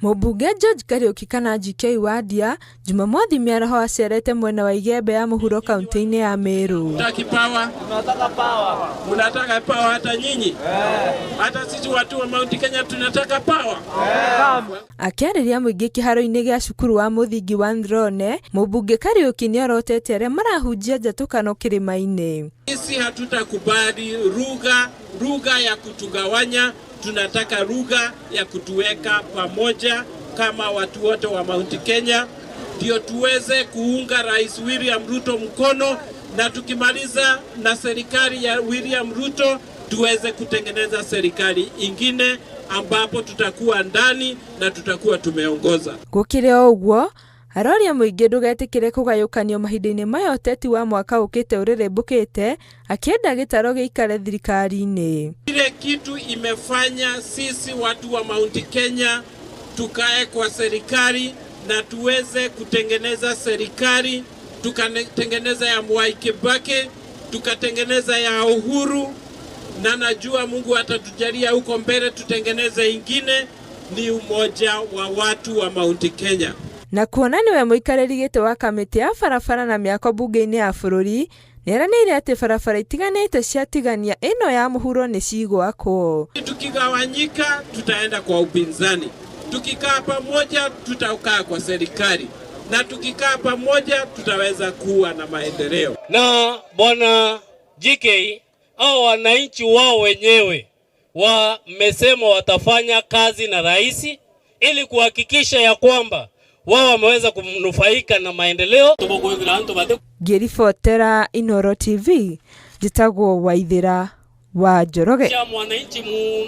Mũmbunge George Kariuki kana GK Wadia Jumamothi mĩaraho acerete mwena wa Igembe ya mũhuro kaunti-inĩ ya Meru. Mnataka power? Mnataka power hata nyinyi? Hata sisi watu wa Mount Kenya tunataka power. Akĩarĩria mũingĩ kĩharo-inĩ gĩa cukuru wa mũthingi wa Ndrone, mũmbunge Kariuki nĩorotete arĩa marahunjia njatũkano kĩrĩma-inĩ. Sisi hatutakubali lugha ya kutugawanya, tunataka lugha ya kutuweka pamoja kama watu wote wa Mount Kenya, ndio tuweze kuunga Rais William Ruto mkono, na tukimaliza na serikali ya William Ruto tuweze kutengeneza serikali ingine ambapo tutakuwa ndani na tutakuwa tumeongoza. Gũkĩrĩ o ũguo, aroria mũingĩ ndũgetĩkĩre kũgayũkanio mahinda-inĩ maya ũteti wa mwaka ũkĩte ũrĩrĩmbũkĩte, akĩenda gĩtaro gĩikare thirikari-inĩ. Ile kitu imefanya sisi watu wa Mount Kenya tukae kwa serikali na tuweze kutengeneza serikali, tukatengeneza ya Mwai Kibaki, tukatengeneza ya Uhuru, na najua Mungu atatujalia huko mbele tutengeneze ingine. Ni umoja wa watu wa Mount Kenya. Na kuona nĩwe mũikarĩri gĩtĩ wa kamĩtĩ ya barabara na mĩako mbunge-inĩ ya bũrũri, nĩeranĩire atĩ barabara itiganĩte cia tigania ĩno ya mũhuro nĩ cigwakwo. Tukigawanyika tutaenda kwa upinzani, tukikaa pamoja tutakaa kwa serikali, na tukikaa pamoja tutaweza kuwa na maendeleo. Na bwana GK au wananchi wao wenyewe wamesema watafanya kazi na rais ili kuhakikisha ya kwamba wao wameweza kunufaika na maendeleo. Ngĩribotera Inooro TV, njĩtagwo Waithĩra wa Njoroge. Mwananchi.